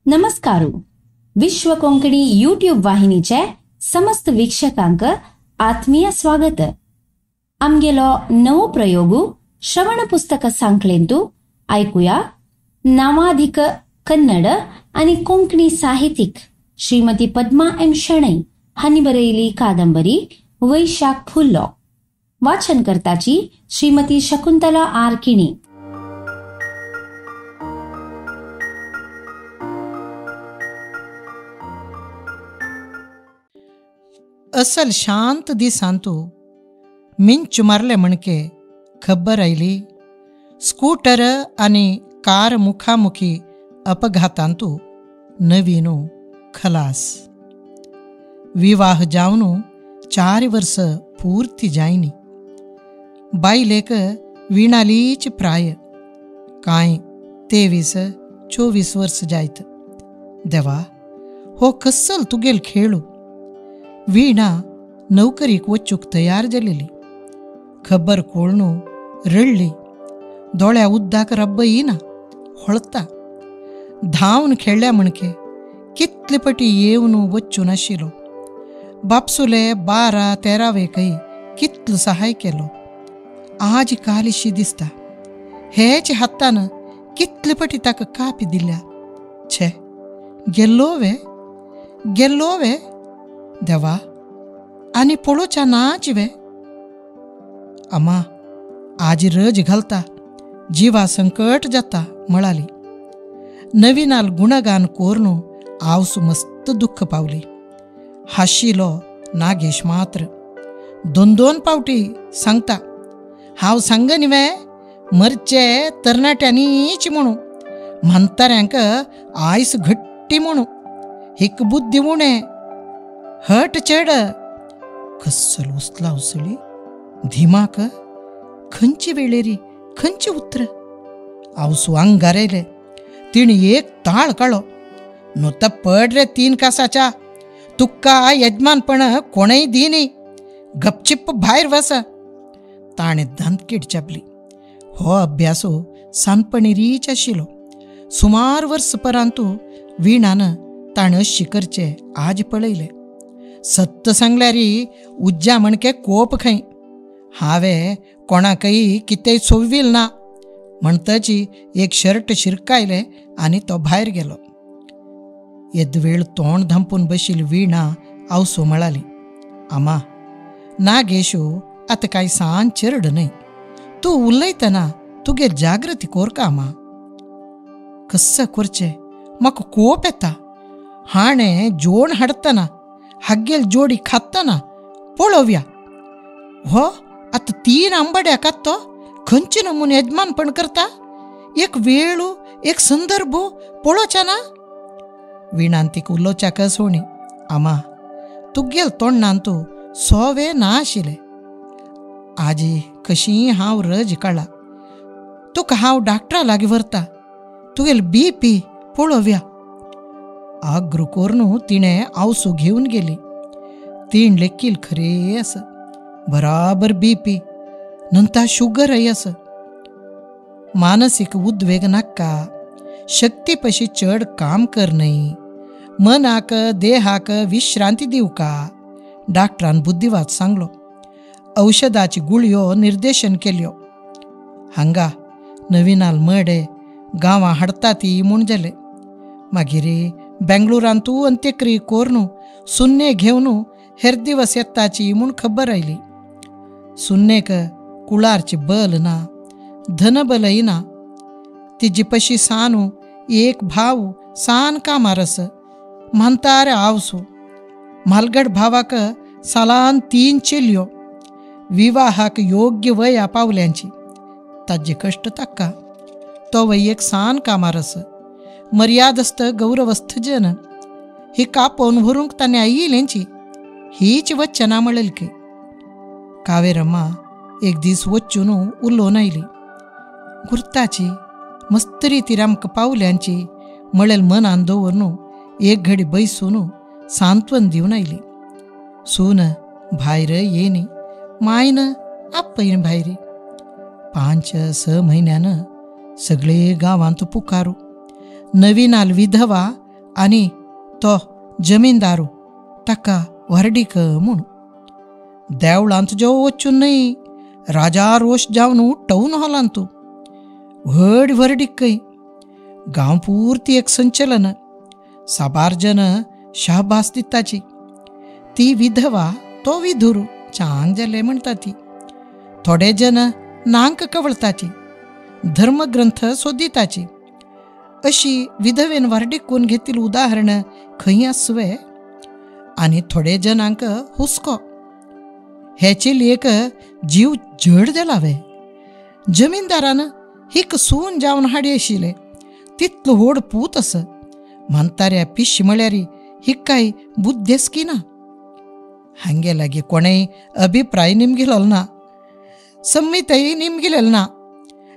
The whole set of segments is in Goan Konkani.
नमस्कार. विश्व कोंकणी यूट्यूब वाहिनीचे समस्त वीक्षकांक आत्मीय स्वागत. आमगेलो नवो प्रयोगु श्रवण पुस्तक सांखळेंतु आयकुया नावाधिक कन्नड आनी कोंकणी साहित्यिक श्रीमती पद्मा एम शणै हांणी बरयली कादंबरी वैशाख फुल्लो. वाचन करताची श्रीमती शकुंतला आर किणी. असल शांत दिसांतू मिंच मारले म्हणके खबर आयली स्कूटर आनी कार मुखामुखी अपघातांतू नवीनू खलास. विवाह जावनू 4 वर्स पूर्ती जायनी. बायलेक विणालीच प्राय कांय 23-24 वर्स जायत. देवा हो कसल तुगेल खेळू. वीणा नौकरीक वचूक तयार जालेली. खबर कोळनू रडली. दोळ्या उद्दाक रब्ब येना होळता. धांवन खेळ्ळ्या म्हणके कितले पटी येवन वच्चू नाशिल्लो. बापसुले 12-13 वेकय कितलो सहाय केलो. आज कालिशी दिसता हेच हातान कितले पटी ताका कापी दिल्या. छे गेल्लो वे गेल्लो वे देवा आनी पळोवच्या नाच वे. आमा आज रज घालता जिवा संकट जाता म्हळाली. नवीनाल गुणगान कोरनू आवसू मस्त दुःख पावली. हाशिलो नागेश मात्र 2-2 पावटी सांगता हांव सांग न्ही मरचे तरणाट्यांनीच म्हणू म्हाताऱ्यांक आयस घट्टी म्हणू हिक बुद्धी उणें हट चेड. कसल उसला उसळी धिमाक खंयची वेळेरी खंयची उत्र. आवसू अंगार आयले. तिणें एक ताळ काडलो. नुत पड रे 3 कासाच्या तुका यजमानपण कोणय दिनी गपचिप्प भायर वस. ताणें दांतकीट चापली. हो अभ्यासो सानपणी रीच आशिल्लो. सुमार वर्स परांतू विणान ताणें अशी करचें आज पळयलें. सत्य सांगल्यारी उज्जा म्हणके कोप खंय. हांवें कोणाकय कितेंय सोवील ना म्हणटची एक शर्ट शिरकायलें आनी तो भायर गेलो. येदवेळ तोंड धांपून बशिल्ली वीणा आवसो म्हळाली, आमा नागेशू आतां कांय सान चेरड न्हय. तूं उलयतना तुगेर जागृती कोरका आमा. कस्स करचें म्हाका कोप येता. हाणें जोण हाडटना हागेल जोडी खातना पळोवया. हो आतां 3 आंबड्या खात तो खंयचे नमुने यजमानपण करता. एक वेळू एक संदर्भ पळोवच्या ना. विणान तिका उलोवच्याक सोणी, आमा तुगेल तोंडान तूं सोवे ना आशिल्लें. आजी कशी हांव रज काडला. तुका हांव डाक्टरा लागीं व्हरता. तुगेल बी पी पळोवया. आग्रो कोरनू तिणें आवसू घेवन गेली. तीण लेखील खरें आसा बराबर बी पी नंतर शुगरय आसा. मानसीक उद्वेग नाका. शक्ती पशी चड काम कर न्हय. मनाक देहाक विश्रांती दिवका. डाक्टरान बुद्धिवाद सांगलो. औषधाची गुळयो निर्देशन केल्यो. हांगा नवीनाल मडे गांवां हाडटा ती म्हूण जालें. मागीर बेंगळुरांतू अंत्यक्रिया कोरनू सुन्ने घेवन हेर दिवस येताची म्हूण खबर आयली. सुन्नेक कुळारची बल ना धनबलय ना. तिजी पशी सानू एक भाव सान कामार आस म्हातारे आवसू. म्हालगड भावाक सालान 3 चेलयो. विवाहाक योग्य वया पावल्यांची. ताजे कश्ट ताका. तो वय एक सान कामार आस मर्यादस्थ गौरवस्थ जन. ही कापोवन व्हरूंक ताणें आयिल्यांची हीच वचना म्हणलें की. कावेरम्मा एक दीस वचून उलोवन आयली. गुर्ताची मस्त रितीर आमकां पावल्यांची म्हणलें मनान दवरून एक घडी बैसून सांत्वन दिवन आयली. सून भायर येयनी मायन आपयन भायर. 5-6 म्हयन्यान सगळे गांवांत पुकारू. नवीनाल विधवा आनी तो जमीनदारू ताका व्हरडीक म्हूण. देवळांत जो वचून न्हय राजा रोश जावन टावन हॉलांत व्हड व्हरडीक खंय. गांव पुर्ती एक संचलन. साबार जन शाबास दिताची. ती विधवा तो विधुरू चांग जाले म्हणटा ती. थोडे जन नांक कवळताची, धर्मग्रंथ सोदिताची. अशी विधवेन व्हरडीक कोण घेतील उदाहरण खंय आसवे. आनी थोडे जनांक हुस्को. हे चलयेक जीव जड जाला वे. जमीनदारान हिक सून जावन हाडी आशिल्ले तितलो व्हड पूत आस. म्हाताऱ्या पिशी म्हळ्यार हिकाय बुद्देस्की ना. हांगे लागीं कोणेय अभिप्राय निमगिलो ना, संमितय निमगिलेल ना.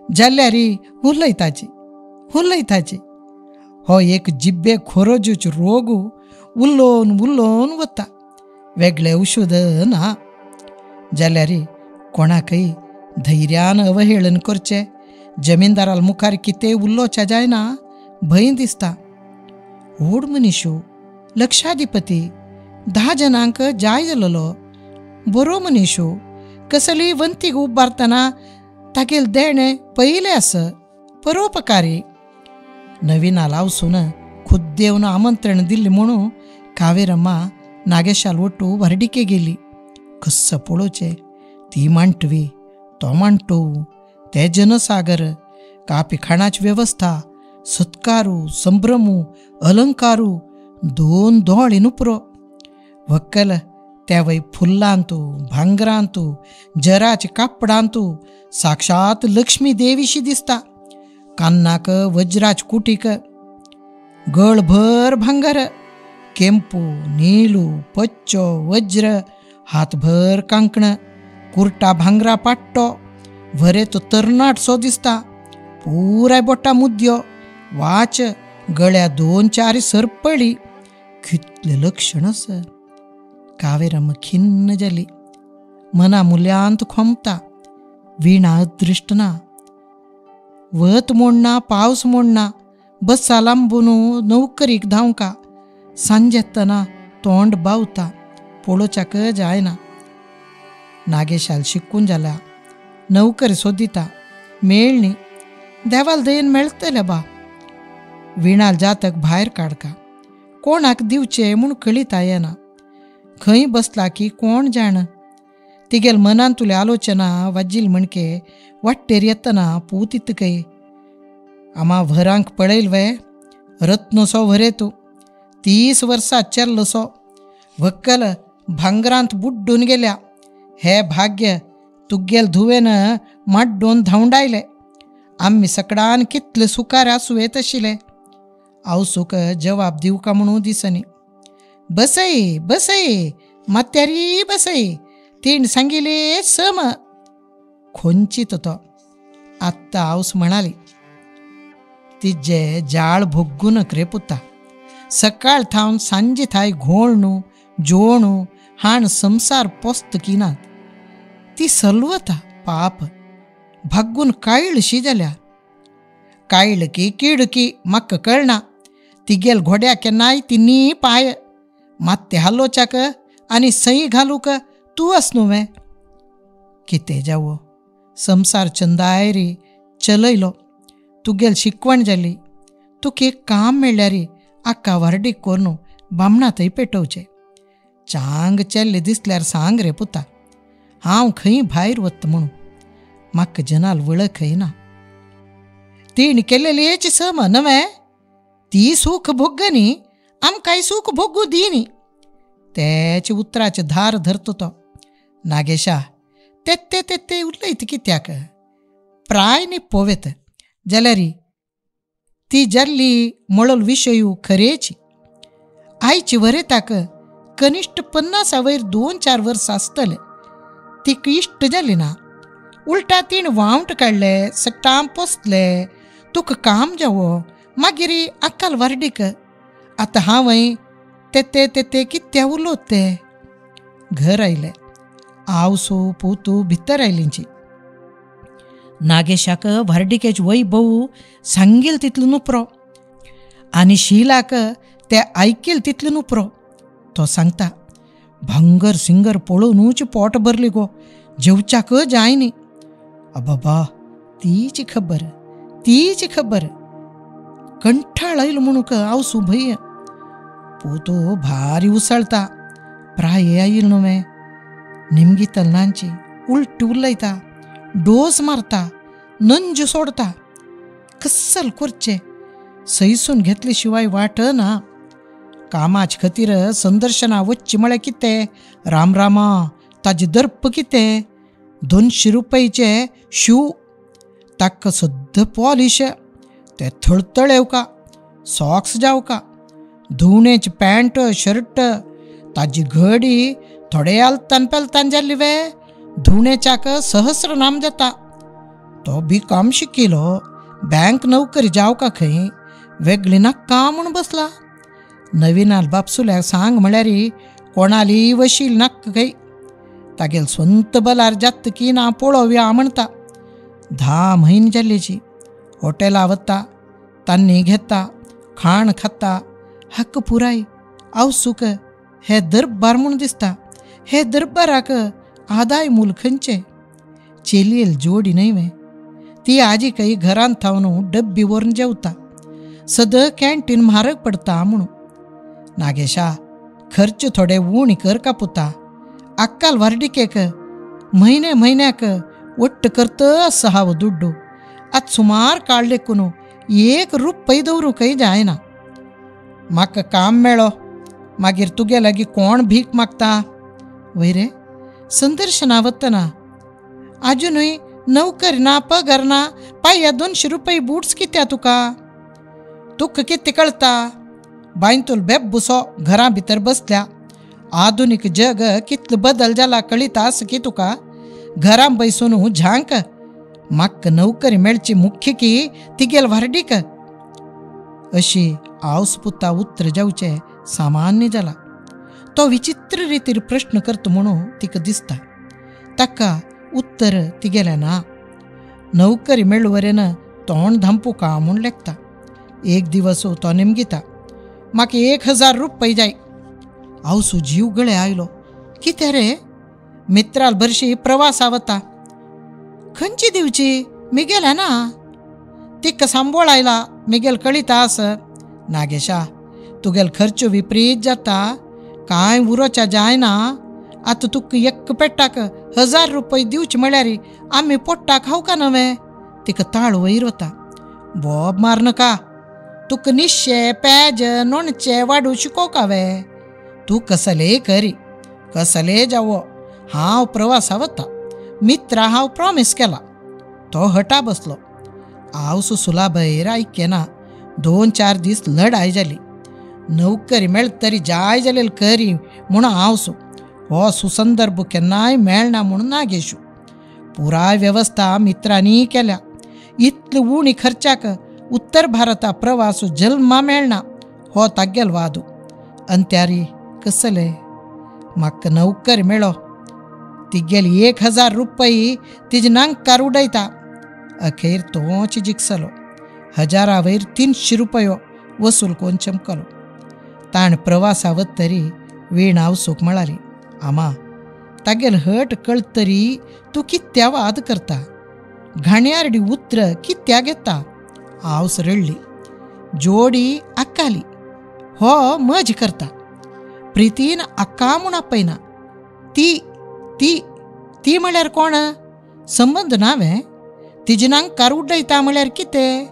जाल्यार उलयताची उलयताची. हो एक जिब्बे खोरोजूच रोग उलोवन उलोवन वता. वेगळे औषध ना. जाल्यार कोणाकय धैर्यान अवहेळन करचें. जमीनदाराल मुखार कितें उलोवचें जायना भंय दिसता. व्हड मनीशू, लक्षाधिपती, 10 जणांक जाय जालेलो बरो मनीशू. कसली वंतीक उबारतना तागेल देणें पयलें आस. परोपकारी. नवीना लावसून खुद्देवन आमंत्रण दिल्लें म्हणून कावेरम्मा नागेशाल ಒಟ್ಟು व्हरडिके गेली. कस्स पळोवचें, ती मांडवी तो मांडटो, ते जनसागर, कापी खाणाची व्यवस्था, सत्कारू संभ्रमू अलंकारू दोन दोळे नुपरो. व्हंकल त्या वय फुल्लांतू भांगरांतू जराचे कापडांतू साक्षात लक्ष्मी देवीशी दिसता. कान्नाक वज्राच कुटीक, गळभर भांगर, केंपू नीलू पच्चो वज्र, हातभर कांकण, कुर्टा भांगरा पाट्टो, व्हरे तो तरणाटसो दिसता. पुराय बोटा मुद्यो, वाच, गळ्या 2-4 सरपळी. कितलें लक्षण आसा. कावेरम्मा खिन्न जाली. मना मुल्यांत खोमता. विणा अदृश्ट ना. वत मोडना पावस मोडना. बस्सा लांबून नोकरीक धांवका. सांजेतना तोंड बावता. पळोवच्याक जायना. नागेशाल शिकून जाला. नोकरी सोदिता. मेळनी. देवाल दयेन मेळटलें बा. विणाल जातक भायर काडका. कोणाक दिवचें म्हूण कळीता येना. खंय बसला की कोण जाण. तिगेल मनांतुले आलोचना वाजील म्हणके वाट्टेर येतना पूत इतकय. आमा व्हरांक पळयल वे. रत्नसो व्हरे तूं. 30 वर्सां चेल्लोसो. व्हंकल भांगरांत बुड्डून गेल्या. हे भाग्य तुगेल धुवेन माड्डून धांवडायले. आमी सकडान कितले सुकार आसूं येत आशिल्ले. आवसूक जवाब दिवका म्हणून दिसनी. बसय बसय मात्यारी बसय तीण सांगिले सम. खोंचीत तो. आत्ता आवस म्हणाली. तिजे जाळ भोग्गूनक रे पुता. सकाळ थावन सांजे थाय घोळणू जोणू हाण संसार पोस्त किनात. ती सलवता पाप भाग्गून कायळशी जाल्या. कायळकी किडकी म्हाका कळना. तिगेल घोड्या केन्नाय तिनी पाय मात्ते हालोवच्याक आनी सई घालूक तूं आस न्हू वें. कितें जावो संसार चंदायरी चलयलो. तुगेल शिकवण जाली. तुका एक काम मेळ्ळ्यार आक्का व्हरडीक करून बामणा थंय पेटोवचें. चांग चेल्ले दिसल्यार सांग रे पुता. हांव खंय भायर वता म्हणून. म्हाका जनाल वळखय ना. तिणें केलेलेच सम नवें. ती सूख भोगनी आमकांय सूख भोगू दिनी. तेच उतराचे धार धरतो तो. नागेशा तेत्ते तेत्ते उलयत कित्याक. प्राय न्ही पोवेत जाल्यार ती जाल्ली म्हणल विशयू खरेची. आयची वरेताक कनिश्ट 50 वयर 2-4 वर्सां आसतले. तिका इश्ट जाली ना. उल्टा तिणें वावट काडले, सट्टां पोसले. तुका काम जावो मागीर अक्कल व्हरडीक. आतां हांवय तेते तेते कित्या उलोत ते. घर आयले. आवसू पुतू भितर आयलींची. नागेशाक व्हरडिकेच वैभव सांगील तितलो नुपरो. आनी शिलाक ते आयकील तितले नुपरो. तो सांगता, भांगर सिंगर पळोवनूच पोट भरली गो, जेवच्याक जाय न्ही. अबाबा, तीच खबर तीच खबर. कंठाळ आयलो म्हणूक आवसू भय. पोतो भारी उसळता, प्राय आयल न्हय, निमगितल नांची उलट उलयता, डोस मारता, नंज सोडता. कसल करचे सैसून घेतले शिवाय वाट ना. कामाच खातीर संदर्शना वच्ची म्हळ्यार कितें, राम रामा, ताजे दर्प कितें. 200 रुपयाचे शू, ताका सद्द पॉलिश, ते थळथळेवका, सॉक्स जावका, धुवणेची पॅन्ट शर्ट, ताजी घडी थोडे आलतान पेलतान जाल्ली वे, धुवणेच्याक सहस्र नाम जाता. तो बी काम शिकिलो, बँक नोकरी जावका खंय, वेगळी नाका म्हूण बसला. नवीनाल बापसुल्याक सांग म्हळ्यार कोणाली वशील नाका खंय, तागेल स्वंत बलार जात की ना पळोवया म्हणटा. 10 म्हयने जाल्लेची हॉटेला वता, तान्नी घेता, खाण खाता, हक्क पुराय आवसूक हे दरबार म्हूण दिसता. हे दरबाराक आदाय मूल खंयचे, चेलयेल जोडी न्हय वे. ती आजी काही घरांत थावन डब्बी व्हरून जेवता, सद कॅन्टीन म्हारग पडटा म्हणून. नागेशा, खर्च थोडे उणी कर का पुता, अक्काल व्हार्डिकेक म्हयने म्हयन्याक वट्ट करत आसा हांव दुड्डू. आतां सुमार काळ लेखून 1 रुपय दवरूंकय जायना. म्हाका काम मेळो, मागीर तुगे लागीं कोण भीक मागता. वय रे, संदर्शना वतना आजुनूय नोकर ना पगार ना, पाया 200 रुपये बूट्स कित्या तुका, तुका कितें कळटा. बांयतूल बेब्बुसो घरा भितर बसल्या. आधुनीक जग कितलो बदल जाला कळीत आसा की तुका. घरां बैसून झांक, म्हाका नोकरी मेळची मुख्य की तिगेल व्हार्डीक. अशी आवस पुता उत्र जावचें सामान्य जाला. तो विचित्र रितीर प्रश्न करता म्हणून तिका दिसता. ताका उत्तर तिगेलें ना. नोकरी मेळवरेन तोंड धांपू का म्हूण लेखता. एक दिवस तो निमगिता, म्हाका 1000 रुपये जाय. आवसू जीव गळे आयलो. कितें रे, मित्राल भरशी प्रवासा वता, खंयची दिवची मिगेल्या ना. तिका सांबोळ आयला, मिगेल कळीत आस. नागेशा, तुगेल खर्च विपरीत जाता, कांय उरोच्या जायना. आतां तुका एक पेट्टाक 1000 रुपये दिवचे म्हळ्यार आमी पोट्टाक खावका नवें. तिका ताळ वयर वता. बोब मार नाका, तुका निशे पेज नोणचे वाडू शिकोवका वे. तूं कसलेय करी कसलेय जावो, हांव प्रवासा वता, मित्रा हांव प्रॉमीस केला. तो हटा बसलो. आवसू सुलाभैर आयकेना. 2-4 दीस लढाय जाली. नोकरी मेळत तरी जाय जालेल करी म्हूण आवसू हो सुसंदर्भ केन्नाय मेळना म्हूण नागेशू. पुराय वेवस्था मित्रांनी केल्या. इतले उणी खर्चाक उत्तर भारता प्रवास जल्मा मेळना हो तागेल वादू. अंत्यारी कसले म्हाका नोकरी मेळो, तिगेल 1000 रुपये तिजे नांकार उडयता. अखेर तोच जिखसलो. 1000 वयर 300 रुपयो वसूल कोण चमकलो. ताण प्रवासा वतरी वीण आवसूक म्हळाली, आमा तागेल हट कळतरी तूं कित्या वाद करता, घाणयारडी उत्र कित्या घेता. आवस रडली. जोडी आक्काली, हो मज करता. प्रितीन आक्का म्हूण आपयना. ती ती ती म्हळ्यार कोण, संबंद ना वे. तिजे नांकार उडयता म्हळ्यार कितें.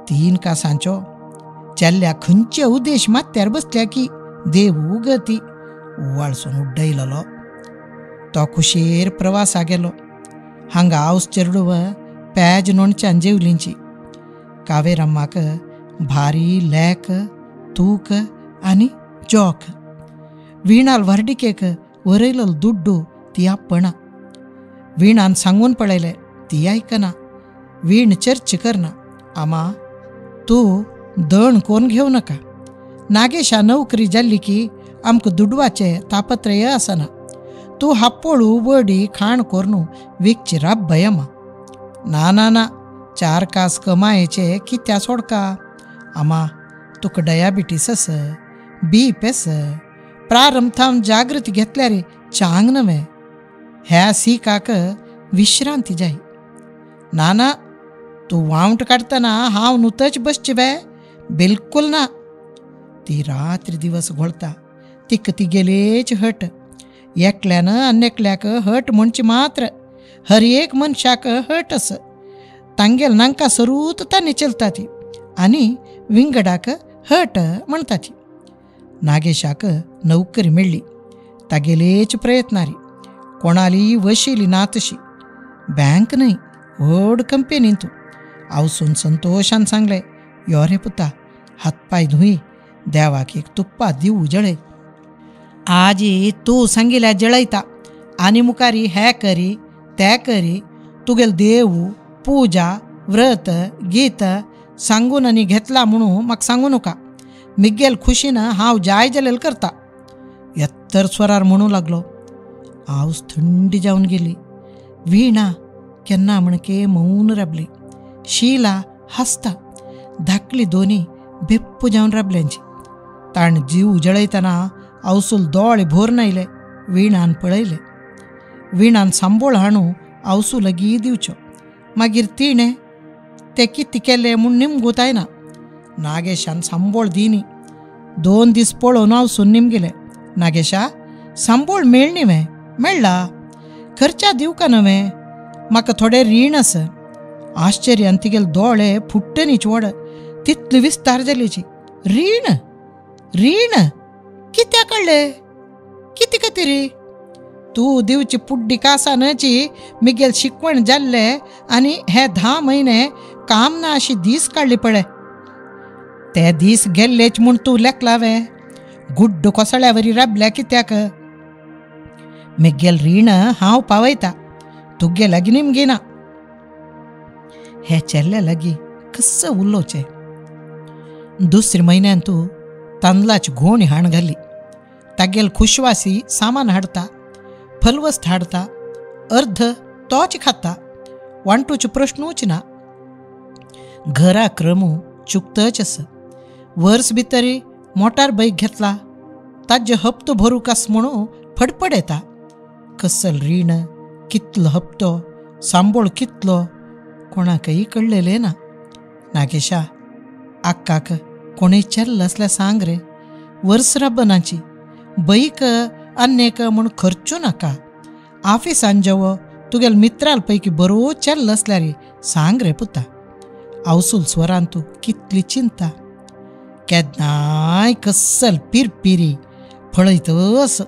3 कासांचो चेल्ल्या खंयचे उद्देश माथ्यार बसल्या की देवू गती उवाळसून उड्डयलो. तो खुशेर प्रवासा गेलो. हांगा आवस चेरडूव पेज नोणच्यान जेवलींची. कावेरम्माक भारी लेक तूक आनी जोक. वीणाल व्हार्डिकेक वरयलो दुड्डू ती आपणा. वीणान सांगून पळयलें, ती आयकना. वीण चर्च करना. आमा तूं दण कोण घेवं नाका, नागेशा नोकरी जाल्ली की आमकां दुडवाचे तापत्रय आसना. तूं हापोळू वडी खाण करून विकची राब्बय अम्मा. ना ना ना, 4 कास कमायेचे कित्या सोडका. आमा तुका डायबिटीस आसा, बीप आसा, प्रारंभ थावन जागृती घेतल्यार चांग नवे. ह्या सिकाक विश्रांती जाय. ना ना, तूं वावंट काडटना हांव नुतच बसचें बे, बिलकुल ना. ती रात्री दिवस घोळता, तिका तिगेलेच हट. एकल्यान आनी एकल्याक हट म्हणचे मात्र हर एक मनशाक हट आसा. तांगेल नांका सरूत तांणी चलता ती आनी विंगडाक हट म्हणटा ती. नागेशाक नोकरी मेळ्ळी तागेलेच प्रयत्नारी. कोणाली वशिली ना तशी. बँक न्हय, व्हड कंपनीन तूं. आवसून संतोशान सांगलें, यो रे पुता, हातपाय धुई, देवाक एक तुप्पा दिवू जळय. आजी तूं सांगिल्या जळयता आनी मुखारी हे करी ते करी, तुगेल देवू पूजा व्रत गीत सांगून आनी घेतला म्हणून म्हाका सांगू नका. मिगेल खुशीन हांव जाय जाल्यार करता. येत्तर स्वरार म्हणू लागलो. आवस थंडी जावन गेली. वीणा केन्ना म्हणके मौन राबली. शीला हासता. धाकली दोनी बेप्पू जावन राबल्यांची. ताण जीव जळयतना आवसूल दोळे भोर आयले. वीणान पळयले. वीणान सांबोळ हाणू आवसू लगी दिवच्यो. मागीर तिणें ते कितें केलें म्हूण निमगोतायना. नागेशान सांबोळ दिनी. 2 दीस पळोवन आवसून निमगेले, नागेशा सांबोळ मेळ्ळी वे? मेळ्ळा. खर्चा दिवका नवे? म्हाका थोडें रीण आसा. आश्चर्यान तिगेले दोळे फुट्टनीच व्हड, तितली विस्तार जालीची. रीण रीण कित्याक काडले? कितें खातीर? तूं दिवची पुड्डी कासानाची मिगेल शिकवण जाल्ले आनी हे 10 म्हयने काम ना अशी दीस काडली पळय. ते दीस गेल्लेच म्हूण तूं लेखलावे? गुड्ड कोसळ्यावरी राबल्या कित्याक? मिगेल रीण हांव पावयता, तुगे लागीं निमगिना. हे चेल्ल्या लागीं कस्स उलोवचें. दुसऱ्या म्हयन्यान तूं तांदळाची घोणी हाण घाली. तागेल खुशवासी सामान हाडता, फलवस्त हाडता, अर्ध तोच खाता, वांटूचे प्रश्नूच ना. घरा क्रमू चुकतच आसा. वर्स भितरी मोटार बैक घेतला, ताजे हप्तो भरूंक आसा म्हणून फडफड येता. कसल रीण, कितलो हप्तो, सांबोळ कितलो, कोणाकय कळ्ळेलें ना. नागेशा, आक्काक कोणूय चेल्ल आसल्यार सांग रे. वर्स राबनाची बैक आन्येक म्हूण खर्चू नाका. ऑफिसान जेवो तुगेल मित्राल पैकी बरो चेल्ल आसल्यार सांग रे पुता. आवसूल स्वरान तूं कितली चिंता. केन्नाय कसल पिरपिरी फळयतस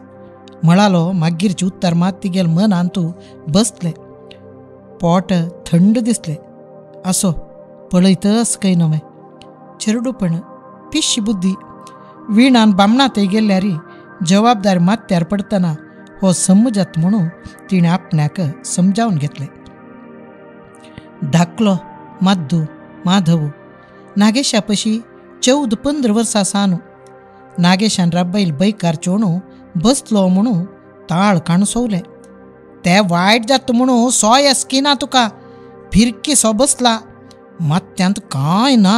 म्हळालो. मागीरचें उत्तर मात तिगेल मनान तूं बसलें. पोट थंड दिसलें. असो पळयतस काय नवें चेरडूपण, पिशी बुद्धी. वीणान बामणा थंय गेल्यार जबाबदारी माथ्यार पडटना हो समजात म्हणून तिणें आपणाक समजावन घेतलें. धाकलो माद्दू माधव नागेशा पशी 14-15 वर्सां सानू. नागेशान राबयल बैकार चोणू बसलो म्हणून ताळ काणसवलें. ते वायट जाता म्हणून सोय आसकिना तुका, फिरकी सो बसला, माथ्यांत कांय ना,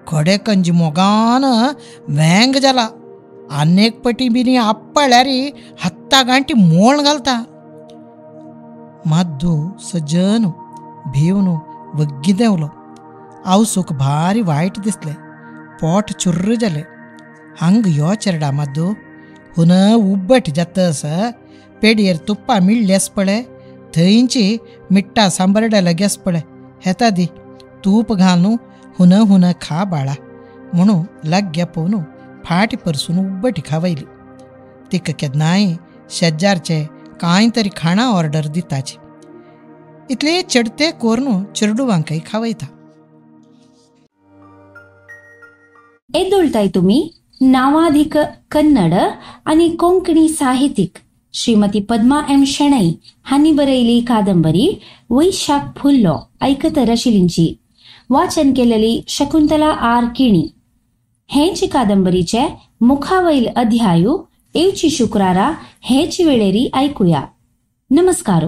खडे कंजी मोगान वेंग जाला, आनेक पटी बिनी आपळ्यार हत्ता गांठी मोळ घालता. माद्दू सज्जन भिवन वग्गी देंवलो. आवसूक भारी वायट दिसलें. पोट चुर्र जालें. हांग यो चेरडा माद्दू, हुन उब्बट जातस पेडयेर तुप्पा मिळ्ळेस पळय, थंयची मिट्टा सांबरड्या लगेस पळय, हेता दी तूप घालून हुन हुन खा बाळा म्हणून लाग्या पोवन फाटी परसून उब्बटी खावयली. तिका केन्नाय शेजारचे कांय तरी खाणां ऑर्डर दिताची. इतले चडते कोरून चेरडुवांकय खावयता. एदोळताय तुमी नावाधिक कन्नड आनी कोंकणी साहित्यिक श्रीमती पद्मा एम शेणै हांणी बरयली कादंबरी वैशाख फुल्लो ऐकतर आशिल्लींची. वाचन केलेली शकुंतला आर किणी. हेची कादंबरीचे मुखावैल अध्यायू येवची शुक्रारा हेची वेळेरी ऐकूया. नमस्कार.